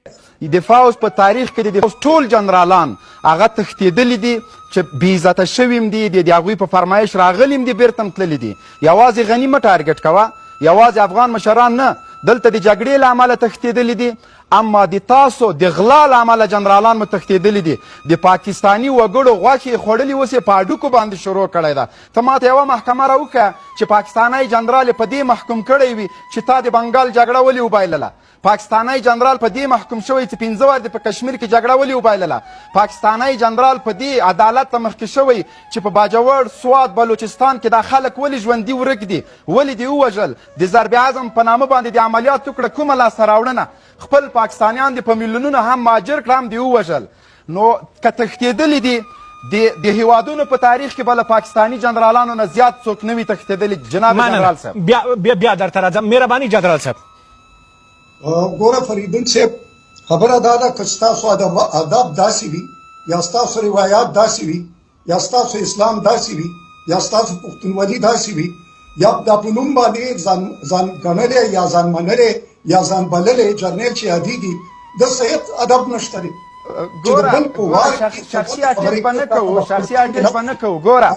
د فوځ په تاریخ کې د فوځ ټول جنرالان هغه تښتېدلي دي چې بې عزته شوي هم دي، د هغوی په فرمایش راغلي هم دي، بېرته هم تللي دي. یوازې غني مه ټارګټ کوه، یوازې افغان مشران نه، دلته د جګړې له امله تښتېدلي دي، اما د تاسو د غلا له امله جنرالان مو تښتېدلي دي. د پاکستاني وګړو غوښې یې خوړلي، اوس یې په هډوکو باندې شروع کړی ده. ته ماته یوه محکمه راوښیه چې پاکستانی جنرال یې په دې محکوم کړی وي چې تا د بنګال جګړه ولې وبایلله. پاکستانی جنرال په دې محکوم شوی چې 5 وار دې په کشمیر کې جګړه ولې وبایلله. پاکستانی جنرال په دې عدالت ته مخکې شوی چې په باجوړ، سوات، بلوچستان کې دا خلک ولې ژوندي ورک دي، ولې دې ووژل، د ضرب عزم په نامه باندې د عملیات وکړه، کومه لاسته راوړنه؟ خپل پاکستانیان دې په میلیونونو هم مهاجر کړه، هم دې ووژل. نو که تښتېدلي دي، د هیوادونو په تاریخ کې به له پاکستاني جنرالانو نه زیات څوک نه وي تښتېدلي. جناب جنرال صاحب، بیا بیا بیا درته راځم. مهرباني جنرال صاحب. ګوره فریدون صاحب، خبره دا ده که ستاسو ادب داسې وي، یا ستاسو روایات داسې وي، یا ستاسو اسلام داسې وي، یا ستاسو پښتونولي داسې وي، یا دا په نوم باندې ځان ځان ګڼلی یا ځان منلی یا ځان بللی جرنیل چې یادېږي، د هېڅ ادب نشته دی. ګوره، شخصي اټک به نه کوو، شخصي اټک به نه کوو. ګوره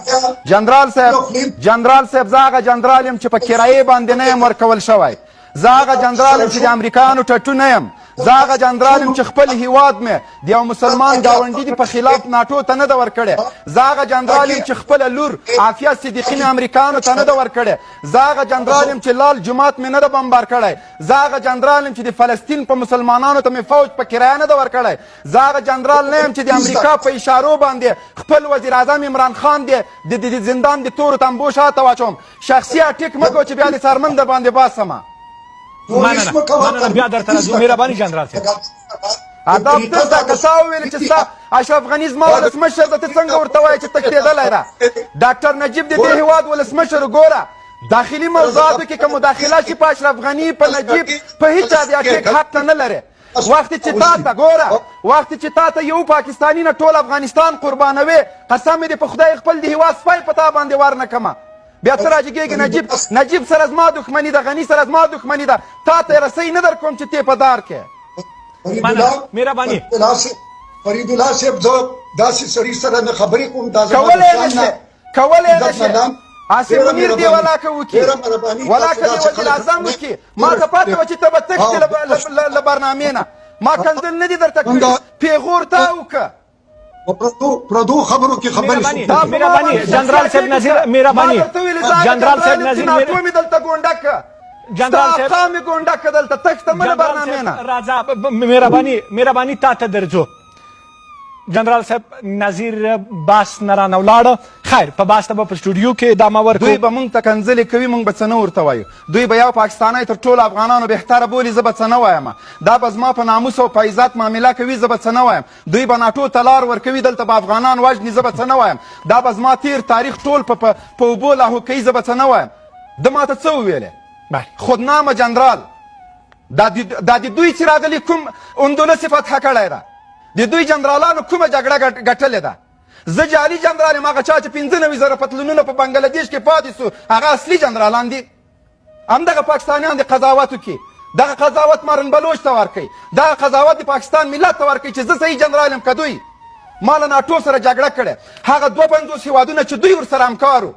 جنرال صاحب، جنرال صاحب، زه هغه جنرال یم چې په کرایې باندې نه یم ورکول شوی. زه هغه جنرال یم چې د امریکایانو ټټو نه یم. زه هغه جنرال یم چې خپل هیواد مې د یو مسلمان ګاونډي دي په خلاف ناټو ته نه ده ورکړی. زه هغه جنرال یم چې خپله لور عافیه صدیقي مې امریکایانو ته نه ده ورکړې. زه هغه جنرال یم چې لال جومات مې نه ده بمبار کړی. زه هغه جنرال یم چې د فلسطین په مسلمانانو ته مې فوج په کرایه نه ده ورکړی. زه هغه جنرال نه یم چې د امریکا په اشارو باندې خپل وزیر اعظم عمران خان دی د زندان د تورو تمبو شاته واچوم. شخصي اټیک مه کوه چې بیا د څرمن در باندې باسمه. مننه، مننه، بیا درته راځو. مهرباني جنرال صاحب. ادب دلته که تا وویل چې ستا اشرف غني زما ولسمشر ده، ته څنګه ورته وایې چې تښتېدلی ده؟ ډاکټر نجیب د دې هېواد ولسمشر. ګوره، داخلي موضوعاتو کې که مداخله شي په اشرف غني، په نجیب، په هیچا د اټیک حق نه لرې. وخت چې تا ته ګوره، وخت چې تا ته یو پاکستانی نه ټول افغانستان قربانوي، قسم دې په خدای خپل د هیواد سپی په تا باندې ور نه کمه. بیا ته راجګېږې نجیب، نجیب سره زما دښمني ده، غني سره زما دښمني ده، تا ته رسۍ نه در کوم چې ته په دار کې. مهرباني فرید الله صاحب، زه داسې سړي سره نه خبرې کوم. دا زما کولی نه شې، کولی نه شې. عاصم منیر دی ولاکه وکړي، ولاکه دی وزیر اعظم وکړي. ما ته پته وه چې ته به تښتې له برنامې نه. ما کنځل نه دي درته کړي، پیغور تا وکړه. پردو خبرو کې خبرې. مهرباني جنرال صاحب نظیر، مهرباني جنرال صاحب نظیر. ناټو مې دلته ګونډه کړه، جنرال صاحب، ستا مې ګونډه کړه دلته، تښته مه له برنامې نه. راځه، مهرباني، مهرباني، تا ته درځو. جنرال صاحب نظیر باس نه رانه ولاړه. خیر، په باس ته به په سټوډیو کې ادامه ورکړو. دوی به مونږ ته کنځلې کوي، مونږ به څه نه ورته وایو. دوی به یو پاکستانی تر ټولو افغانانو بهتره بولي، زه به څه نه وایم. دا به زما په ناموس او په عزت معامله کوي، زه به څه نه وایم. دوی به ناټو ته لار ورکوي، دلته به افغانان وژني، زه به څه نه وایم. دا به زما تیر تاریخ ټول په اوبو لاهو کوي، زه به څه نه وایم. ده ماته څه وویلې؟ خودنامه جنرال، دا د دوی چې راغلي کوم اندونس فتح کړی ده؟ د دوی جنرالانو کومه جګړه ګټلې ده؟ زه جعلي جنرال یم. هغه چا چې 95,000 پتلونونه په بنګلادیش کې پاتې سو، هغه اصلي جنرالان دي. همدغه پاکستانیان د قضاوت وکړي، دغه قضاوت مارن بلوچ ته ورکوي، دغه قضاوت د پاکستان ملت ته ورکوي چې زه صحیح جنرال یم که دوی. ما له ناټو سره جګړه کړې، هغه 52 هیوادونه چې دوی ورسره همکارو.